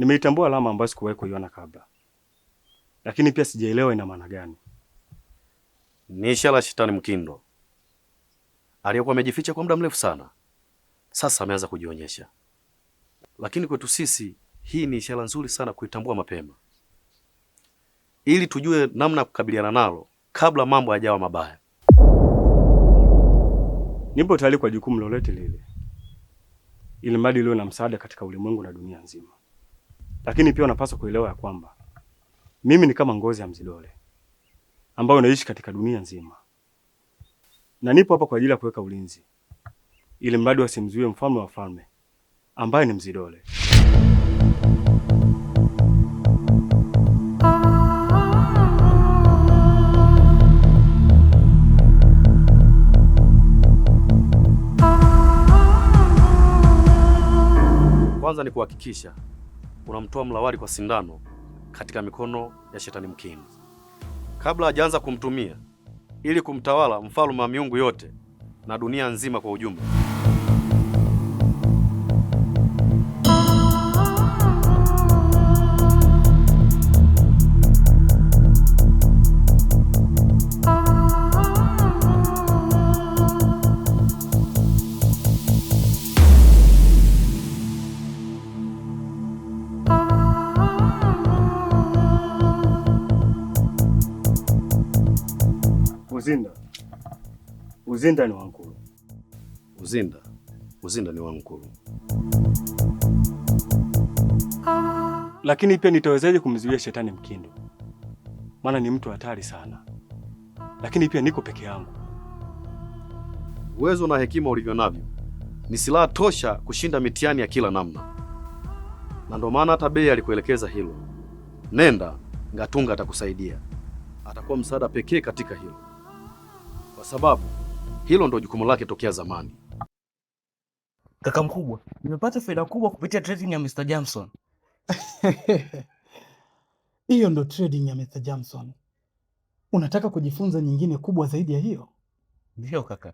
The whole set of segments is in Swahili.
Nimeitambua alama ambayo sikuwahi kuiona kabla, lakini pia sijaelewa ina maana gani. Ni ishara ya shetani mkindo aliyekuwa amejificha kwa muda mrefu sana, sasa ameanza kujionyesha. Lakini kwetu sisi hii ni ishara nzuri sana kuitambua mapema, ili tujue namna ya kukabiliana nalo kabla mambo hayajawa mabaya. Nipo tayari kwa jukumu lolote lile, ili mradi liwe na msaada katika ulimwengu na dunia nzima. Lakini pia unapaswa kuelewa ya kwamba mimi ni kama ngozi ya mzidole ambayo naishi katika dunia nzima, na nipo hapa kwa ajili ya kuweka ulinzi, ili mradi wasimzuie mfalme wa falme ambaye ni Mzidole. Kwanza ni kuhakikisha unamtoa mlawali kwa sindano katika mikono ya shetani mkini kabla hajaanza kumtumia ili kumtawala mfalme wa miungu yote na dunia nzima kwa ujumla. Uzinda, Uzinda ni Wankulu. Uzinda, Uzinda ni Wankulu. Lakini pia nitawezaje kumzuia shetani mkindo? Maana ni mtu hatari sana, lakini pia niko peke yangu. Uwezo na hekima ulivyo navyo ni silaha tosha kushinda mitihani ya kila namna, na ndio maana hata Bei alikuelekeza hilo. Nenda Ngatunga atakusaidia, atakuwa msaada pekee katika hilo, kwa sababu hilo ndo jukumu lake tokea zamani. Kaka mkubwa, nimepata faida kubwa kupitia trading ya Mr. Jamson. Hiyo ndo trading ya Mr. Jamson. Unataka kujifunza nyingine kubwa zaidi ya hiyo? Ndiyo kaka.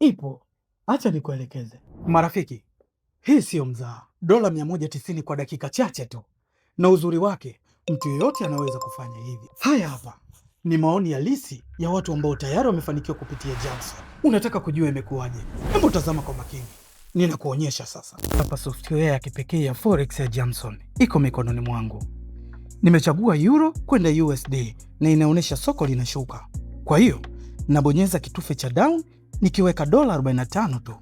Ipo, acha nikuelekeze. Marafiki, hii siyo mzaha. Dola 190 kwa dakika chache tu, na uzuri wake mtu yeyote anaweza kufanya hivi. Haya hapa ni maoni halisi ya watu ambao tayari wamefanikiwa kupitia Jamson. Unataka kujua imekuwaje? Hebu tazama kwa makini, ninakuonyesha sasa. Hapa software ya kipekee ya forex ya Jamson iko mikononi mwangu. Nimechagua euro kwenda USD na inaonyesha soko linashuka. Kwa hiyo nabonyeza kitufe cha down nikiweka dola 45 tu.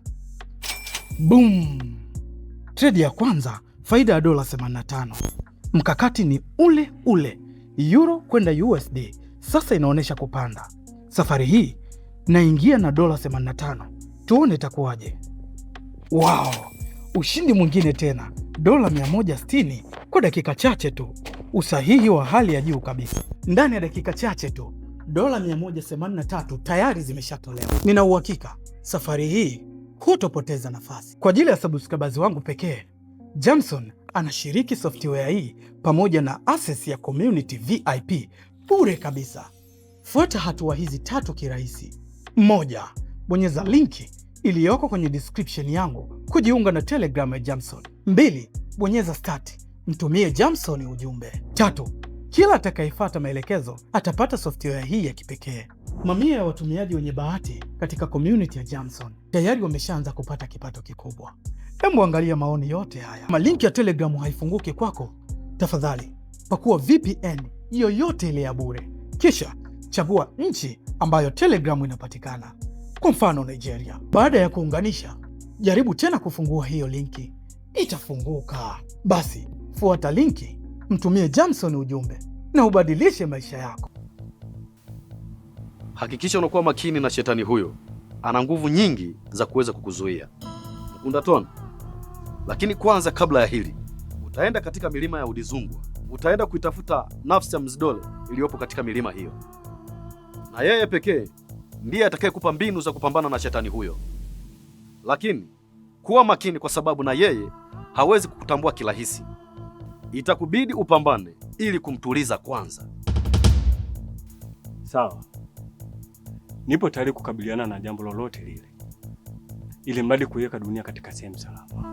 Boom! Trade ya kwanza faida ya dola 85. Mkakati ni ule ule, euro kwenda USD. Sasa inaonyesha kupanda. Safari hii naingia na dola 85, tuone itakuwaje. Wow, ushindi mwingine tena, dola 160 kwa dakika chache tu. Usahihi wa hali ya juu kabisa. Ndani ya dakika chache tu dola 183 tayari zimeshatolewa. Nina uhakika safari hii hutopoteza nafasi. Kwa ajili ya subscribers wangu pekee, Jamson anashiriki software hii pamoja na access ya community VIP bure kabisa. Fuata hatua hizi tatu kirahisi. Moja, bonyeza linki iliyoko kwenye description yangu kujiunga na Telegram ya Jamson. Mbili, bonyeza start, mtumie Jamson ujumbe. Tatu, kila atakayefuata maelekezo atapata software hii ya kipekee. Mamia ya watumiaji wenye bahati katika community ya Jamson tayari wameshaanza kupata kipato kikubwa. Hebu angalia maoni yote haya. Kama link ya Telegram haifunguki kwako, tafadhali pakua VPN yoyote ile ya bure, kisha chagua nchi ambayo Telegram inapatikana, kwa mfano Nigeria. Baada ya kuunganisha, jaribu tena kufungua hiyo linki, itafunguka. Basi fuata linki, mtumie Jamson ujumbe na ubadilishe maisha yako. Hakikisha unakuwa makini na shetani huyo, ana nguvu nyingi za kuweza kukuzuia Mkundatona. Lakini kwanza, kabla ya hili, utaenda katika milima ya Udizungwa, utaenda kuitafuta nafsi ya Mzidole iliyopo katika milima hiyo, na yeye pekee ndiye atakayekupa mbinu za kupambana na shetani huyo. Lakini kuwa makini, kwa sababu na yeye hawezi kukutambua kirahisi. Itakubidi upambane ili kumtuliza kwanza. Sawa, nipo tayari kukabiliana na jambo lolote lile, ili mradi kuiweka dunia katika sehemu salama.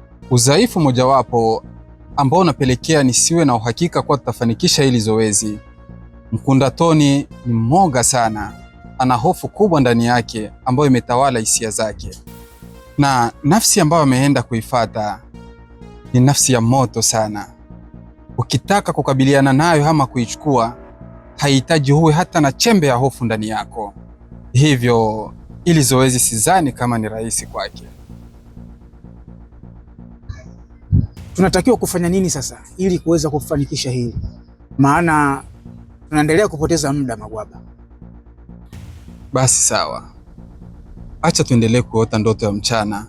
Udhaifu mojawapo ambao unapelekea nisiwe na uhakika kuwa tutafanikisha hili zoezi, Mkundatoni ni mwoga sana, ana hofu kubwa ndani yake ambayo imetawala hisia zake, na nafsi ambayo ameenda kuifata ni nafsi ya moto sana. Ukitaka kukabiliana nayo ama kuichukua, haihitaji huwe hata na chembe ya hofu ndani yako. Hivyo ili zoezi sidhani kama ni rahisi kwake. Tunatakiwa kufanya nini sasa ili kuweza kufanikisha hili? Maana tunaendelea kupoteza muda Magwaba. Basi sawa, acha tuendelee kuota ndoto ya mchana,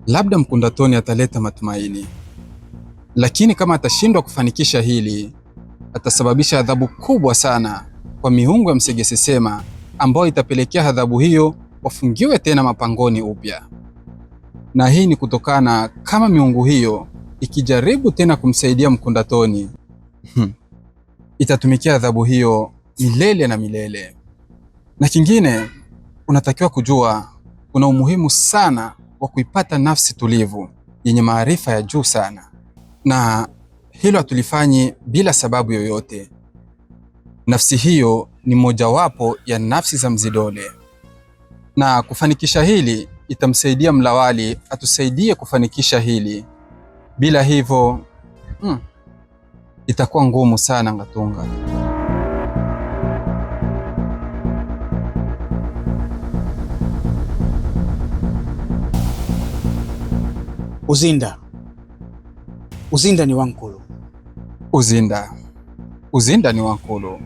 labda Mkundatoni ataleta matumaini, lakini kama atashindwa kufanikisha hili, atasababisha adhabu kubwa sana kwa miungu ya Msegesesema, ambayo itapelekea adhabu hiyo wafungiwe tena mapangoni upya. Na hii ni kutokana kama miungu hiyo ikijaribu tena kumsaidia Mkundatoni itatumikia adhabu hiyo milele na milele. Na kingine unatakiwa kujua, kuna umuhimu sana wa kuipata nafsi tulivu yenye maarifa ya juu sana, na hilo hatulifanyi bila sababu yoyote. Nafsi hiyo ni mojawapo ya nafsi za Mzidole, na kufanikisha hili itamsaidia Mlawali atusaidie kufanikisha hili. Bila hivyo itakuwa ngumu sana Ngatunga. Uzinda, Uzinda ni Wankulu. Uzinda, Uzinda ni Wankulu.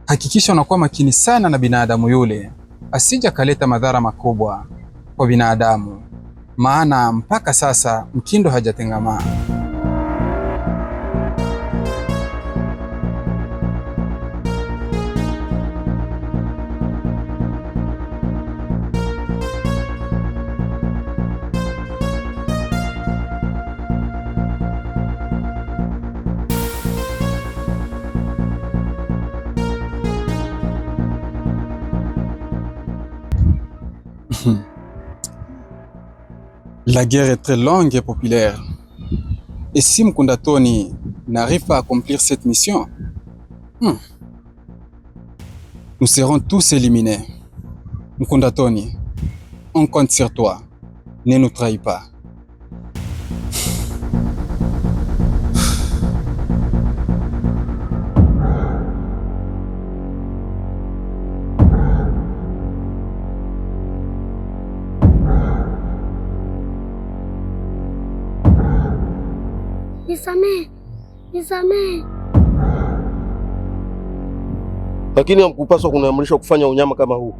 Hakikisha unakuwa makini sana na binadamu yule, asija kaleta madhara makubwa kwa binadamu, maana mpaka sasa mkindo hajatengamaa. La guerre est très longue et populaire. Et si Mkundatoni n'arrive pas à accomplir cette mission, nous serons tous éliminés. Mkundatoni, on compte sur toi. Ne nous trahis pas. Nisamehe, nisamehe. Lakini hamkupaswa kuniamrisha kufanya unyama kama huu.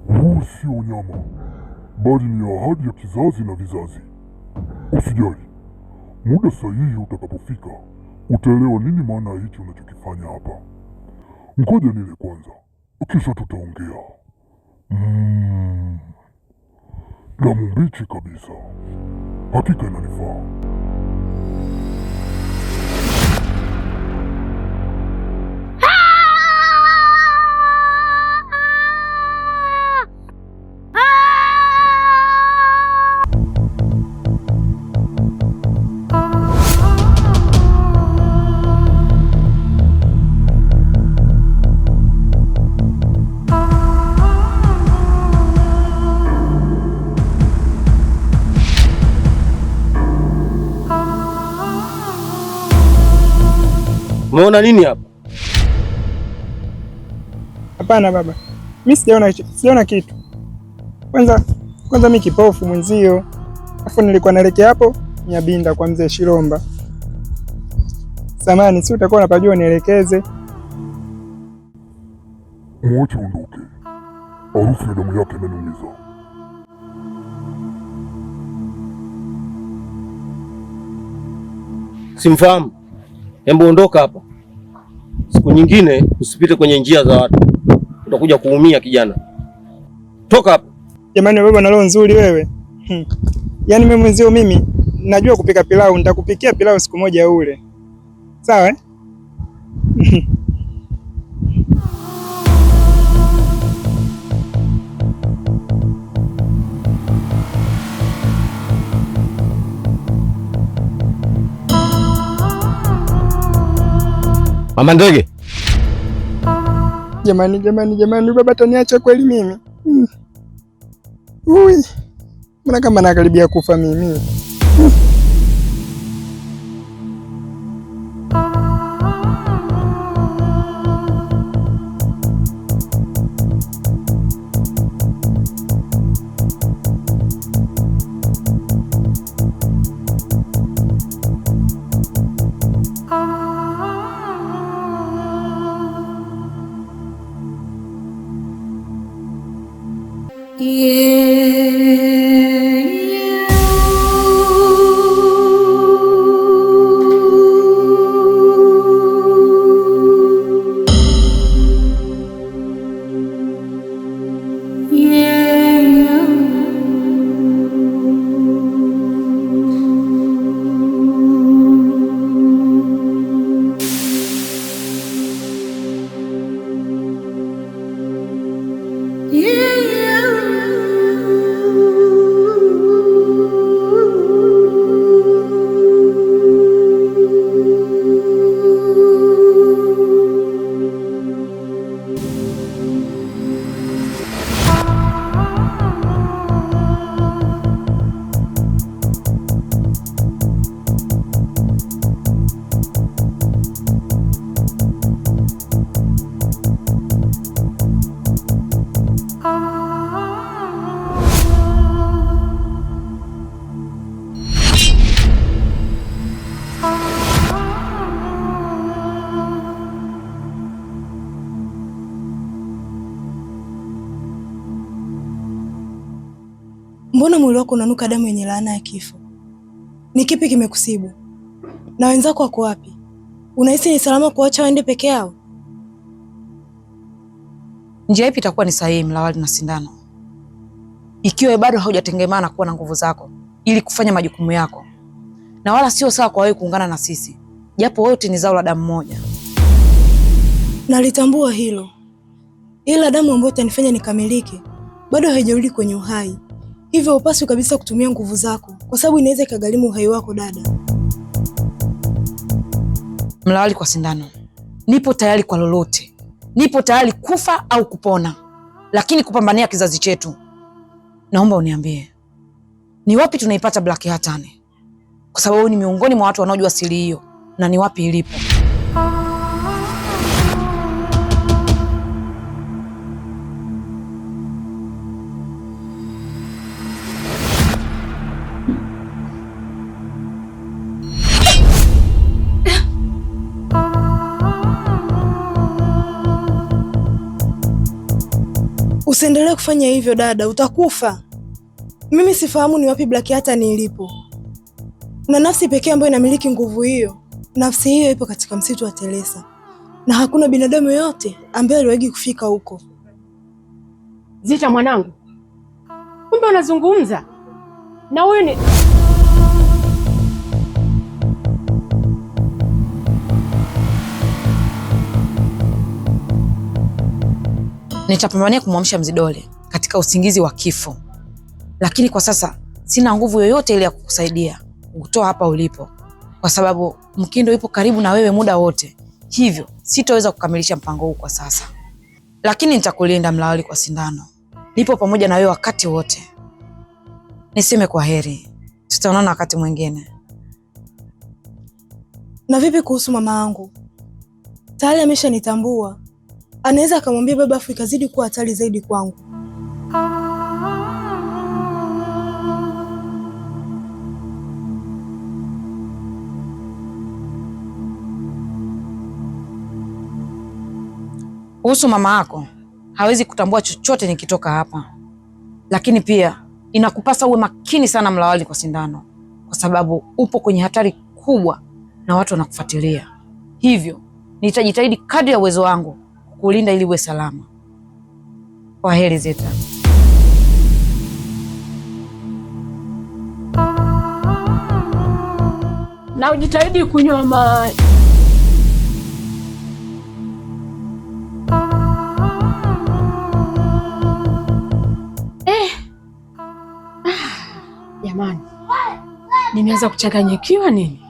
Huu sio unyama, bali ni ahadi ya kizazi na vizazi. Usijali, muda sahihi utakapofika utaelewa nini maana ya hichi unachokifanya hapa. Ngoja nile kwanza, kisha tutaongea. Damu mbichi kabisa, hakika inanifaa. Umeona nini hapa? Hapana baba, mi sijaona kitu. Kwanza mi kipofu mwenzio, afu nilikuwa naelekea hapo Nyabinda kwa mzee Shilomba. Samani, si utakuwa unapajua nielekeze? Mwache ondoke, harufu ya damu yake inaniumiza. Simfahamu. Hebu ondoka hapa. Siku nyingine usipite kwenye njia za watu, utakuja kuumia kijana. Toka hapa. Jamani baba, na roho nzuri wewe. Yaani mimi mwenzio, mimi najua kupika pilau, nitakupikia pilau siku moja ule. Sawa eh? Mama Ndege. Jamani, jamani, jamani, baba ataniacha kweli mimi? Ui, mbona kama nakaribia kufa mimi? Mbona mwili wako unanuka damu yenye laana ya kifo? Ni kipi kimekusibu? Na wenzako wako wapi? Unahisi ni salama kuacha waende peke yao? Njia ipi itakuwa ni sahihi, Mlawali na Sindano, ikiwa bado haujatengemana kuwa na nguvu zako ili kufanya majukumu yako, na wala sio sawa kwa wewe kuungana na sisi, japo wote ni zao la damu moja. Nalitambua hilo, ila damu ambayo itanifanya nikamilike bado haijarudi kwenye uhai, hivyo hupaswi kabisa kutumia nguvu zako, kwa sababu inaweza ikagharimu uhai wako dada. Mlawali kwa Sindano, nipo tayari kwa lolote, nipo tayari kufa au kupona, lakini kupambania kizazi chetu. Naomba uniambie ni wapi tunaipata Black Hatani, kwa sababu ni miongoni mwa watu wanaojua siri hiyo na ni wapi ilipo. Usiendelee kufanya hivyo dada, utakufa. Mimi sifahamu ni wapi Black Hatani ilipo, na nafsi pekee ambayo inamiliki nguvu hiyo, nafsi hiyo ipo katika msitu wa Teresa, na hakuna binadamu yoyote ambaye aliwahi kufika huko. Zita mwanangu, kumbe unazungumza na huyu ni Nitapambania kumwamsha Mzidole katika usingizi wa kifo, lakini kwa sasa sina nguvu yoyote ile ya kukusaidia kukutoa hapa ulipo, kwa sababu Mkindo yupo karibu na wewe muda wote, hivyo sitoweza kukamilisha mpango huu kwa sasa, lakini nitakulinda Mlawali kwa Sindano. Nipo pamoja na wewe wakati wote. Niseme kwa heri, tutaonana wakati mwingine. Na vipi kuhusu mama yangu? Tayari ameshanitambua, anaweza akamwambia baba, afu ikazidi kuwa hatari zaidi kwangu. Kuhusu mama yako, hawezi kutambua chochote nikitoka hapa, lakini pia inakupasa uwe makini sana Mlawali kwa Sindano, kwa sababu upo kwenye hatari kubwa na watu wanakufuatilia. Hivyo nitajitahidi kadri ya uwezo wangu kukulinda ili uwe salama. Kwa heri Zita. Na ujitahidi kunywa maji. Jamani, nimeanza kuchanganyikiwa nini?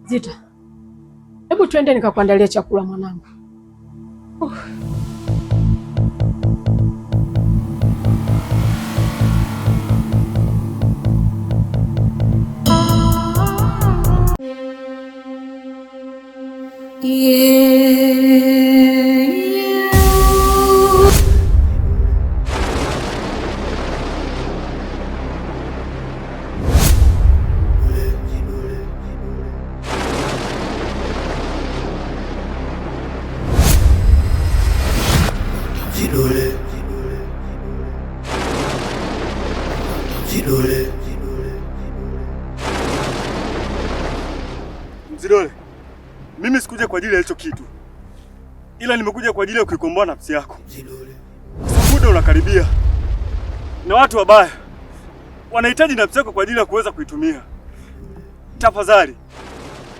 Zita, hebu twende nikakuandalia chakula mwanangu. Mzidole, mimi sikuja kwa ajili ya hicho kitu, ila nimekuja kwa ajili ya kuikomboa nafsi yako. Kwa sababu muda unakaribia na watu wabaya wanahitaji nafsi yako kwa ajili ya kuweza kuitumia. Tafadhali,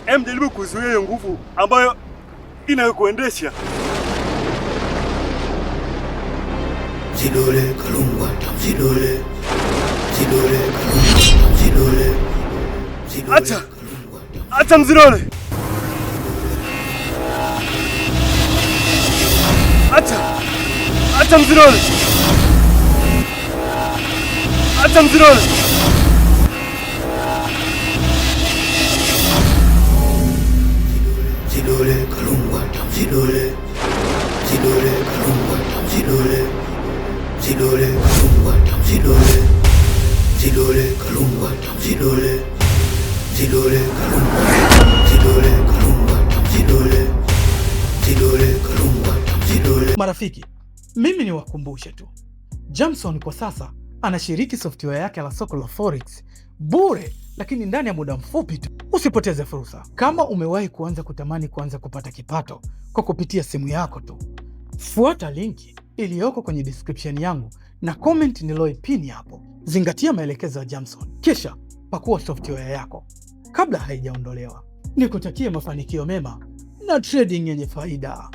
em, jaribu kuzuia hiyo nguvu ambayo inayokuendesha. Mzidole Kalungwa, Mzidole, Mzidole Kalungwa, Mzidole, Mzidole. Acha, acha Mzidole, acha, acha Mzidole, acha Mzidole. Mzidole Kalungwa, Mzidole, Mzidole Kalungwa, Mzidole, Mzidole Kalungwa, Mzidole, Mzidole Kalungwa, Mzidole, Mzidole Kalungwa, Mzidole Kalungwa, Mzidole, Mzidole Kalungwa, Mzidole. Marafiki, mimi niwakumbushe tu, Jamson kwa sasa anashiriki software yake la soko la forex bure, lakini ndani ya muda mfupi tu. Usipoteze fursa. Kama umewahi kuanza kutamani kuanza kupata kipato kwa kupitia simu yako tu, fuata linki iliyoko kwenye description yangu na comment niloipini hapo. Zingatia maelekezo ya Jamson, kisha pakua software yako kabla haijaondolewa. Nikutakie mafanikio mema na trading yenye faida.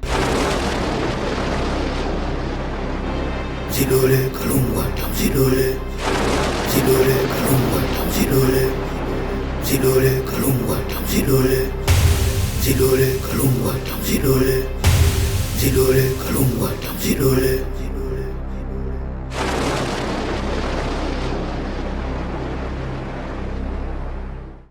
Mzidole Kalungwa, Mzidole, Mzidole Kalungwa, Mzidole, Mzidole Kalungwa, Mzidole, Mzidole Kalungwa, Mzidole, Mzidole Kalungwa, Mzidole.